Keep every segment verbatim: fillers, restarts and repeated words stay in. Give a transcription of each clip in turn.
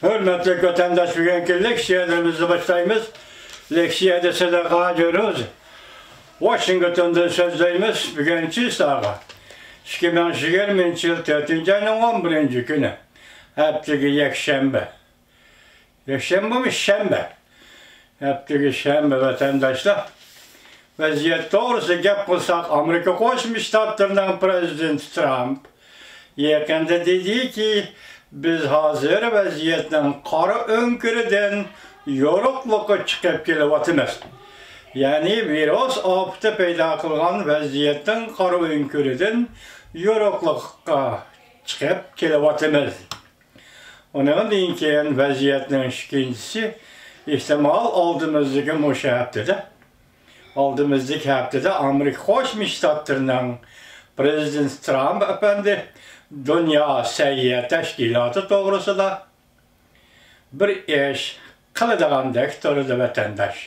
ھۆرمەتلىك ۋەتەنداش، بۈگۈنكى لېكسىيەلىرىمىزنى باشلايمىز. لېكسىيەدە سىلەرگە ھاجى روز، ۋاشىنگتوندىن سۆزلەيمىز. بۈگۈن چىساغا ئىككى مىڭ يىگىرمىنچى يىل تۆتىنچى ئاينىڭ ئون بىرىنچى كۈنى، ھەپتىگە يەكشەنبە. يەكشەنبىمۇ شەنبە. ھەپتىگە شەنبە، ۋەتەنداشلار. ۋەزىيەت توغرىسىدا گەپ قىلساق، ئامېرىكا قوشما شتاتلىرىنىڭ پىرېزىدېنتى ترامپ يېقىندا دېدىكى، بىز ھازىر ۋەزىيەتنىڭ قارا ئۆڭكۈرىدىن يورۇقلۇققا چىقىپ كېلىۋاتىمىز. يەنى ۋىرۇس ئاپىتى پەيدا قىلغان ۋەزىيەتنىڭ قارا ئۆڭكۈرىدىن يورۇقلۇققا چىقىپ كېلىۋاتىمىز. ئۇنىڭدىن كېيىن ۋەزىيەتنىڭ ئىككىنچىسى، ئېھتىمال ئالدىمىزدىكى مۇشۇ ھەپتىدە، ئالدىمىزدىكى ھەپتىدە ئامېرىكا قوشما شتاتلىرىنىڭ پىرېزىدېنتى ترامپ ئەپەندى دۇنيا سەھىيە تەشكىلاتى توغرىسىدا بىر ئىش قىلىدىغاندەك تۇرىدۇ، ۋەتەنداش.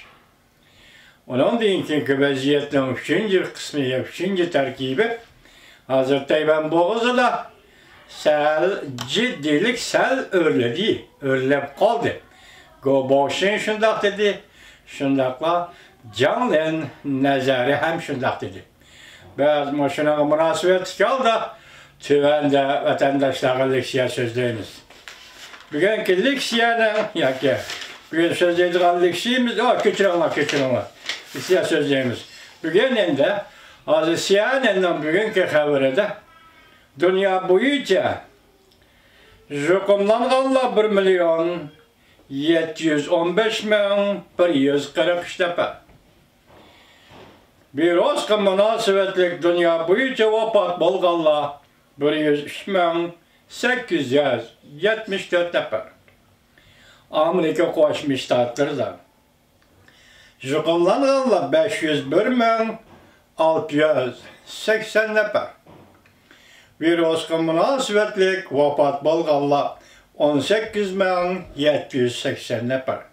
ئۇنىڭدىن كېيىنكى ۋەزىيەتنىڭ ئۈچىنچى قىسمى، ئۈچىنچى تەركىبى، ھازىر تەيۋەن بوغۇزىدا سەل جىددىيلىك سەل ئۆرلىدى، ئۆرلەپ قالدى. گو بوشىن شۇنداق دېدى، شۇنداقلا جاڭ لىن نەزەرى ھەم شۇنداق دېدى. بىز مۇشۇنىڭغا مۇناسىۋەتلىك ھالدا تۆۋەندە ۋەتەنداشلارغا لېكسىيە سۆزلەيمىز. بۈگۈنكى لېكسىيەنىڭ ياكى بۈگۈن سۆزلەيدىغان لېكسىيىمىز، ئو، كەچۈرۈڭلار، كەچۈرۈڭلار. لېكسىيە سۆزلەيمىز. بۈگۈن ئەمدى ھازىر سىئېنئېننىڭ بۈگۈنكى خەۋىرىدە دۇنيا بويىچە يۇقۇملانغانلار بىر مىليون يەتتە يۈز ئون بەش مىڭ بىر يۈز قىرىق ئۈچ نەپەر. ۋىرۇسقا مۇناسىۋەتلىك دۇنيا بويىچە ۋاپات بولغانلار بىر يۈز ئۈچ مىڭ سەككىز يۈز يەتمىش تۆت نەپەر. ئامېرىكا قوشما شتاتلىرىدا يۇقۇملانغانلار بەش يۈز بىر مىڭ ئالتە يۈز سەكسەن نەپەر. ۋىرۇسقا مۇناسىۋەتلىك ۋاپات بولغانلار ئون سەككىز مىڭ يەتتە يۈز سەكسەن نەپەر.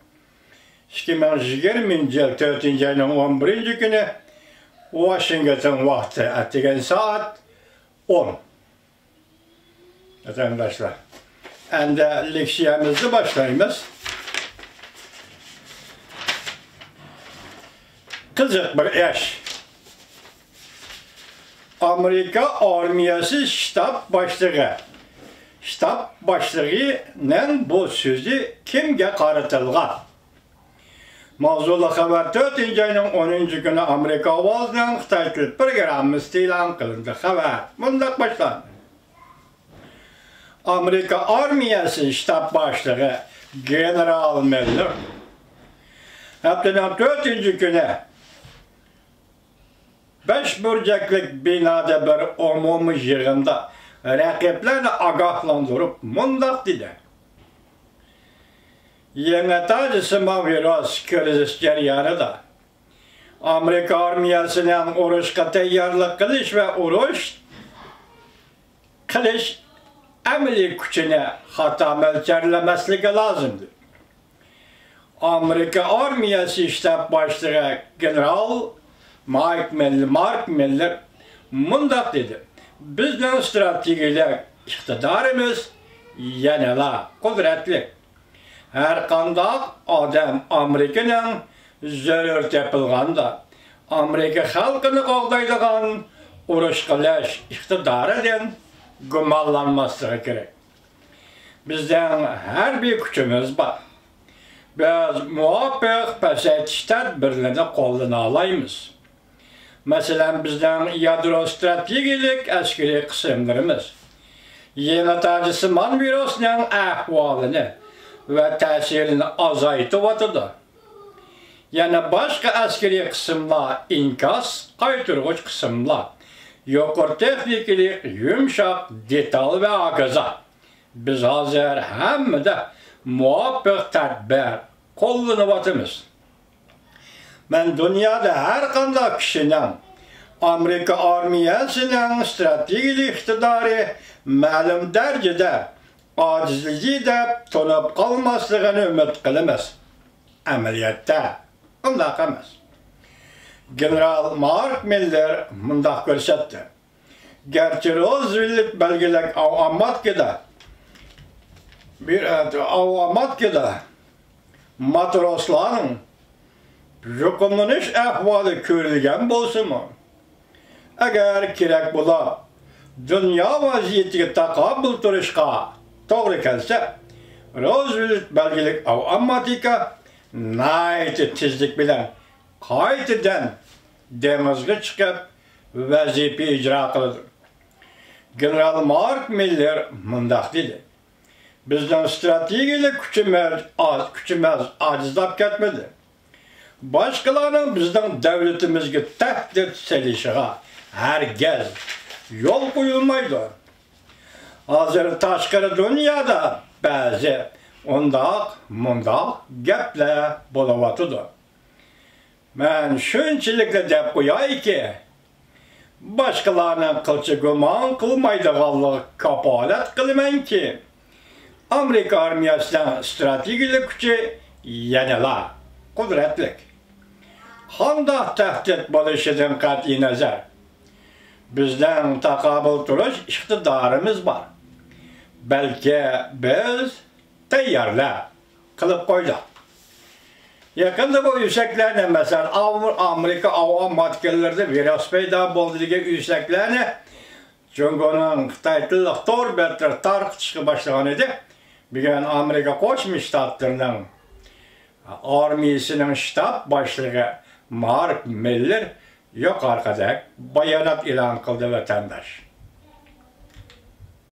ئىككى مىڭ يىگىرمىنچى يىل تۆتىنچى ئاينىڭ ئون بىرىنچى كۈنى، ۋاشىنگتون ۋاقتى ئەتىگەن سائەت ئون. ۋەتەنداشلار، ئەمدى لېكسىيەمىزنى باشلايمىز. قىزىق بىر ئىش. ئامېرىكا ئارمىيەسى شتاب باشلىقى، شتاب باشلىقىنىڭ بۇ سۆزى كىمگە قارىتىلغان؟ ماۋزۇلۇق خەۋەر تۆتىنچى ئاينىڭ ئونىنچى كۈنى ئامېرىكا ئاۋازىنىڭ خىتاي تىل پروگراممىسىدا ئېلان قىلىندى. خەۋەر مۇنداق باشلاندى. ئامېرىكا ئارمىيەسى شتاب باشلىقى گېنېرال مىللېر ھەپتىنىڭ تۆتىنچى كۈنى بەش بۇرجەكلىك بىنادا بىر ئومۇمىي يىغىندا رەقىبلەرنى ئاگاھلاندۇرۇپ مۇنداق دېدى: يېڭى تاجسىمان ۋىرۇس كىرىزىس جەريانىدا ئامېرىكا ئارمىيەسىنىڭ ئۇرۇشقا تەييارلىق قىلىش ۋە ئۇرۇش قىلىش ئەمەلىي كۈچىنى خاتا مۆلچەرلىمەسلىكى لازىمدۇر. ئامېرىكا ئارمىيەسى شتاب باشلىقى گېنېرال مايك مىل-، مارك مىللېر مۇنداق دېدى: بىزنىڭ ئىستراتېگىيەلىك ئىقتىدارىمىز يەنىلا قۇدرەتلىك. ھەرقانداق ئادەم ئامېرىكىنىڭ زۆرۈر تېپىلغاندا ئامېرىكا خەلقىنى قوغدايدىغان ئۇرۇش قىلىش ئىقتىدارىدىن گۇمانلانماسلىقى كېرەك. بىزنىڭ ھەربىي كۈچىمىز بار. بىز مۇۋاپىق پەسەيتىش تەدبىرلىرىنى قوللىنالايمىز. مەسىلەن، بىزنىڭ يادرو ئىستراتېگىيەلىك ئەسكىرىي قىسىملىرىمىز يېڭى تاجسىمان ۋىرۇسنىڭ ئەھۋالىنى ۋە تەسىرىنى ئازايتىۋاتىدۇ. يەنە باشقا ئەسكىرىي قىسىملار، ئىنكاس قايتۇرغۇچ قىسىملار، يۇقىرى تېخنىكىلىق يۇمشاق دېتال ۋە ھاكازا. بىز ھازىر ھەممىدە مۇۋاپىق تەدبىر قوللىنىۋاتىمىز. مەن دۇنيادا ھەرقانداق كىشىنىڭ ئامېرىكا ئارمىيەسىنىڭ ئىستراتېگىيەلىك ئىقتىدارى مەلۇم دەرىجىدە ئاجىزلىدى دەپ تونۇپ قالماسلىقىنى ئۈمىد قىلىمىز. ئەمەلىيەتتە ئۇنداق ئەمەس. گېنېرال مارك مىللېر مۇنداق كۆرسەتتى. گەرچە روزۋېلت بەلگىلىك ئاۋاماتكىدا بىر ئەتراپ ئاۋاماتكىدا ماتروسلارنىڭ يۇقۇملىنىش ئەھۋالى كۆرۈلگەن بولسىمۇ، ئەگەر كېرەك بولا، دۇنيا ۋەزىيىتىگە تاقابىل تۇرۇشقا توغرا كەلسە، روزۋېلت بەلگىلىك ئاۋاماتىكا ناھايىتى تېزلىك بىلەن قايتىدىن دېڭىزغا چىقىپ، ۋەزىپە ئىجرا قىلىدۇ. گېنېرال مارك مىللېر مۇنداق دېدى: بىزنىڭ ئىستراتېگىيەلىك كۈچىمىز ئاز، كۈچىمىز ئاجىزلاپ كەتمىدى. باشقىلارنىڭ بىزنىڭ دۆلىتىمىزگە تەھدىت سېلىشىغا ھەرگىز يول قويۇلمايدۇ. ھازىر تاشقىرى دۇنيادا بەزى ئۇنداق، مۇنداق گەپلەر بولۇۋاتىدۇ. مەن شۇنچىلىكلا دەپ قويايكى، باشقىلارنىڭ قىلچە گۇمان قىلمايدىغانلىقىغا كاپالەت قىلىمەنكى، ئامېرىكا ئارمىيەسىنىڭ ئىستراتېگىيەلىك كۈچى يەنىلا قۇدرەتلىك. قانداق تەھدىت بولۇشىدىن قەتئىينەزەر، بىزنىڭ تاقابىل تۇرۇش ئىقتىدارىمىز بار. بەلكى بىز تەييارلار قىلىپ قويدۇق. يېقىندا بۇ ئۆسەكلەرنى، مەسىلەن، ئاۋ-، ئامېرىكا ئاۋاماتكىلىرىدا ۋىرۇس پەيدا بولدى دېگەن ئۆسەكلەرنى جۇڭگونىڭ خىتاي تىللىق تور بەتلىرى تارقىتىشقا باشلىغان ئىدى. بۈگۈن ئامېرىكا قوشما شتاتلىرىنىڭ ئارمىيىسىنىڭ شتاب باشلىقى مارك مىللېر يۇقىرىقىدەك بايانات ئېلان قىلدى، ۋەتەنداش.